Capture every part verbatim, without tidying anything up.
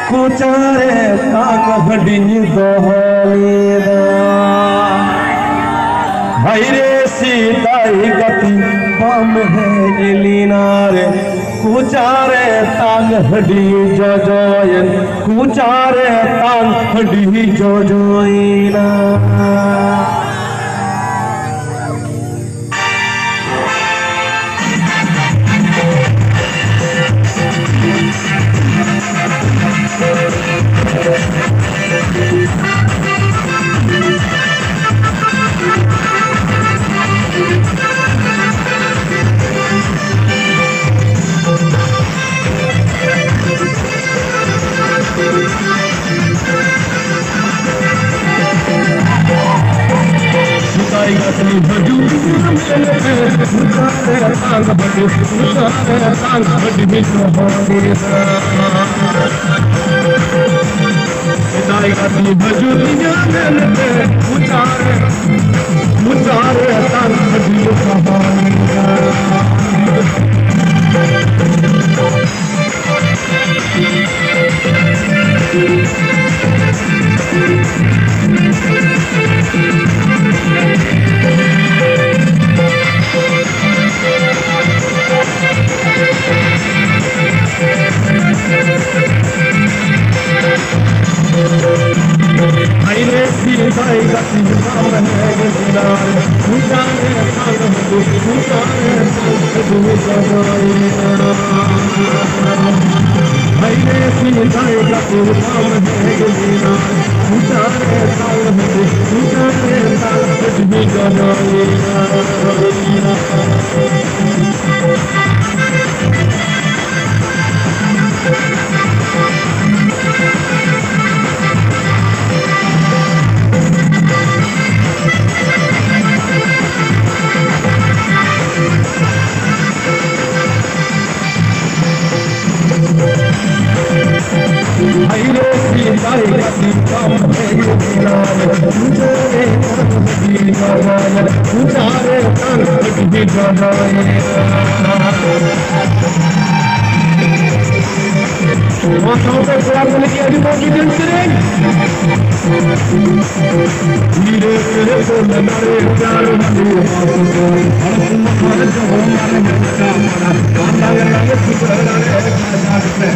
ᱠᱚᱪᱟᱨᱮ ᱛᱟᱝ ᱦᱟᱺᱰᱤᱧ ᱫᱚᱦᱚ ᱞᱮᱫᱟ᱾ ᱦᱟᱭᱨᱮ ᱥᱮᱫᱟᱭ ᱜᱟᱛᱮ ᱵᱟᱢ ᱦᱮᱡ ᱞᱮᱱᱟ ᱨᱮ, ᱠᱚᱪᱟᱨᱮ ᱛᱟᱝ ᱦᱟᱺᱰᱤ ᱡᱚᱡᱚᱭᱮᱱ, ᱠᱚᱪᱟᱨᱮ ᱛᱟᱝ ᱦᱟᱺᱰᱤ ᱡᱚᱡᱚᱭᱮᱱᱟ᱾ ᱥᱮᱫᱟᱭ ᱜᱟᱛᱮ ᱦᱤᱡᱩᱜ ᱢᱮᱱᱛᱮ, ᱢᱚᱪᱟᱨᱮ ᱛᱟᱝ ᱦᱟᱺᱰᱤ, ᱢᱚᱪᱟᱨᱮ ᱛᱟᱝ ᱦᱟᱺᱰᱤ ᱢᱤᱫ ᱦᱚᱲ᱾ ᱥᱮᱫᱟᱭ ᱜᱟᱛᱮ ᱦᱤᱡᱩᱜ ᱢᱮᱱᱛᱮ, ᱢᱚᱪᱟᱨᱮ, ᱢᱚᱪᱟᱨᱮ ᱛᱟᱝ ᱦᱟᱺᱰᱤ ᱢᱤᱫ ᱦᱚᱲ᱾ ᱟᱭᱨᱮ ᱥᱤᱫᱟᱭ ᱜᱟᱛᱮ ᱵᱟᱢ ᱦᱮᱡ ᱞᱮᱱᱟ ᱨᱮ, ᱢᱚᱪᱟᱨᱮ ᱛᱟᱝ ᱦᱟᱺᱰᱤ, ᱢᱚᱪᱟᱨᱮ ᱛᱟᱝ ᱦᱟᱺᱰᱤ ᱡᱚᱡᱚᱭᱮᱱᱟ᱾ ᱟᱭᱨᱮ ᱥᱤᱫᱟᱭ ᱜᱟᱛᱮ ᱵᱟᱢ ᱦᱮᱡ ᱞᱮᱱᱟ ᱨᱮ, ᱢᱚᱪᱟᱨᱮ ᱛᱟᱝ ᱦᱟᱺᱰᱤ, ᱢᱚᱪᱟᱨᱮ ᱛᱟᱝ ᱦᱟᱺᱰᱤ ᱡᱚᱡᱚᱭᱮᱱᱟ᱾ ᱟᱭᱨᱮ ᱥᱤᱫᱟᱭ ᱜᱟᱛᱮ ᱵᱟᱢ ᱦᱮᱡ ᱞᱮᱱᱟ ᱨᱮ, ᱢᱚᱪᱟᱨᱮ ᱛᱟᱝ ᱦᱟᱺᱰᱤ ᱡᱚᱡᱚᱭᱮᱱᱟ, ᱢᱚᱪᱟᱨᱮ ᱛᱟᱝ ᱦᱟᱺᱰᱤ ᱡᱚᱡᱚᱭᱮᱱᱟ᱾ ᱥᱟᱶᱛᱮ ᱠᱚᱲᱟ ᱠᱚ ᱞᱟᱹᱜᱤᱫ ᱟᱹᱰᱤ ᱢᱚᱡᱽ ᱢᱤᱫᱴᱮᱱ ᱥᱮᱨᱮᱧ᱾ ᱜᱤᱨᱟᱹ ᱨᱮ ᱵᱚᱞ ᱫᱟᱲᱮ ᱪᱟᱨ ᱢᱟᱹᱱᱩ ᱦᱚᱲ ᱠᱚ, ᱦᱚᱲ ᱠᱚ ᱦᱚᱲ ᱡᱚᱢ ᱟᱨ ᱢᱮᱱᱠᱟ ᱯᱟᱲᱟ, ᱟᱸᱫᱟᱜ ᱞᱟᱝ ᱪᱷᱩᱴᱟᱹ ᱫᱟᱲᱮ ᱠᱟᱡᱟᱠ ᱛᱮ᱾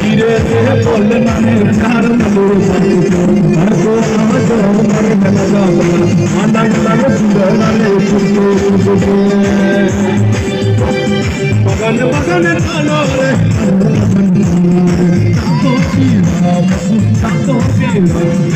ᱜᱤᱨᱟᱹ ᱨᱮ ᱵᱚᱞ ᱫᱟᱲᱮ ᱪᱟᱨ ᱢᱟᱹᱱᱩ ᱦᱚᱲ ᱠᱚ, ᱦᱚᱲ ᱠᱚ ᱦᱚᱲ ᱡᱚᱢ ᱟᱨ ᱢᱮᱱᱠᱟ ᱯᱟᱲᱟ, ᱟᱸᱫᱟᱜ ᱞᱟᱝ ᱪᱷᱩᱴᱟᱹ ᱫᱟᱲᱮ ᱪᱷᱩᱴᱟᱹ ᱪᱷᱩᱴᱟᱹ᱾ ᱵᱟᱜᱟᱱ ᱵᱟᱜᱟᱱ ᱛᱟᱞᱟ ᱨᱮ ᱪᱟᱸᱫᱚ ᱯᱤᱲᱟ, ᱪᱟᱸᱫᱚ ᱯᱤᱲᱟ᱾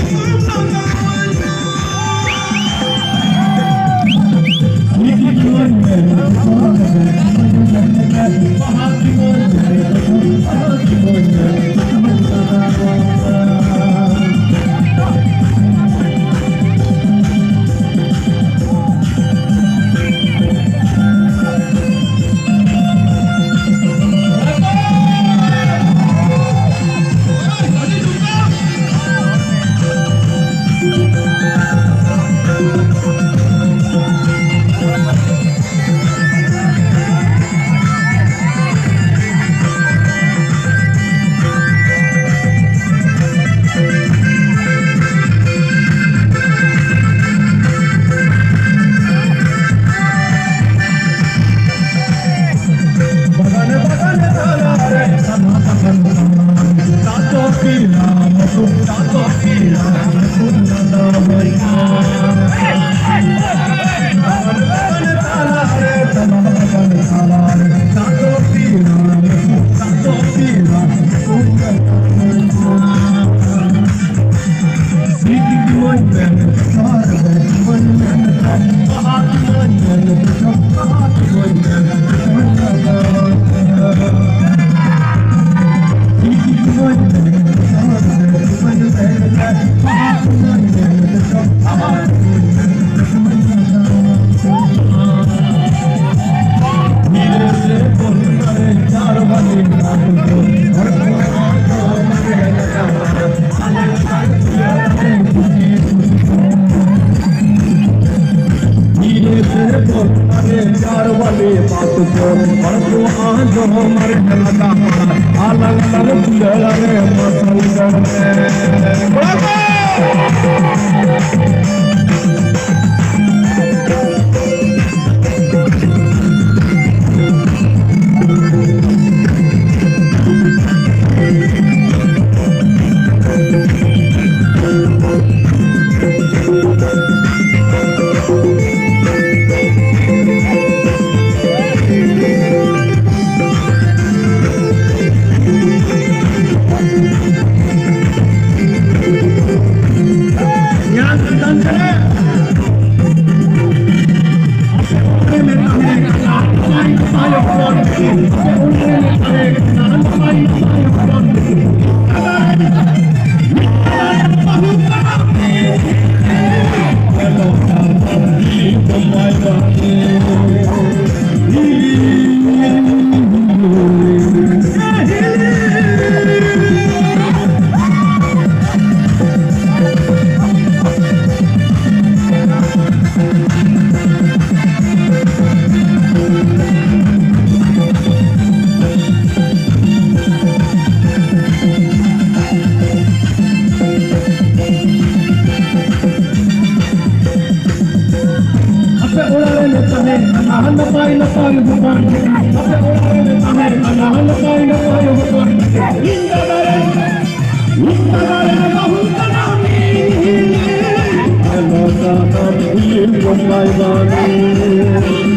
ᱵᱟᱞᱮ ᱵᱟᱛ ᱠᱚ ᱦᱚᱲ ᱠᱚ ᱟᱸᱡᱚᱢ ᱟᱨ ᱞᱟᱜᱟ ᱯᱟᱲᱟ, ᱟᱞᱟᱝ ᱟᱞᱟᱝ ᱯᱤᱭᱟᱹᱲᱟ ᱨᱮ ᱢᱟᱥᱟᱞ ᱜᱟᱲ ᱨᱮ᱾ ᱠᱚᱲᱟ ᱠᱚ! ᱟᱯᱮ ᱚᱲᱟᱜ ᱨᱮ ᱛᱟᱦᱮᱸ ᱠᱟᱱᱟ ᱱᱟᱯᱟᱭ ᱱᱟᱯᱟᱭ ᱦᱚᱯᱚᱱ᱾ ᱟᱯᱮ ᱚᱲᱟᱜ ᱨᱮ ᱛᱟᱦᱮᱸ ᱠᱟᱱᱟ ᱱᱟᱯᱟᱭ ᱱᱟᱯᱟᱭ ᱦᱚᱯᱚᱱ᱾ ᱤᱧ ᱫᱟᱫᱟ ᱨᱮ, ᱤᱧ ᱫᱟᱫᱟ ᱨᱮ ᱵᱟᱹᱦᱩ ᱠᱟᱱᱟ᱾ ᱦᱮᱞᱳ ᱫᱟᱫᱟ, ᱤᱧ ᱵᱚᱸᱜᱟᱭ ᱵᱟᱹᱱᱩ᱾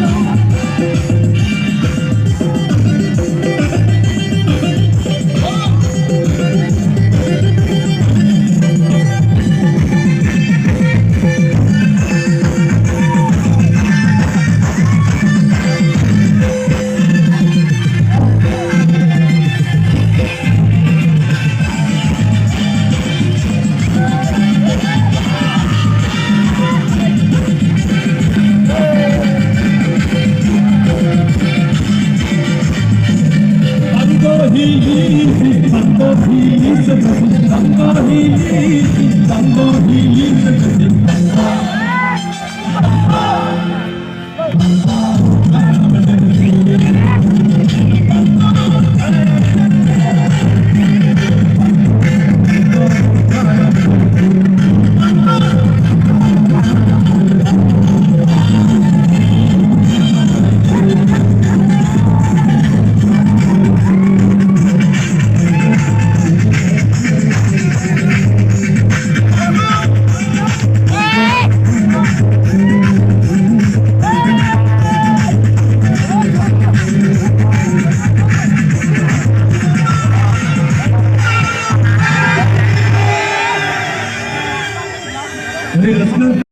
ᱟᱹᱰᱤ ᱨᱟᱹᱥᱠᱟᱹ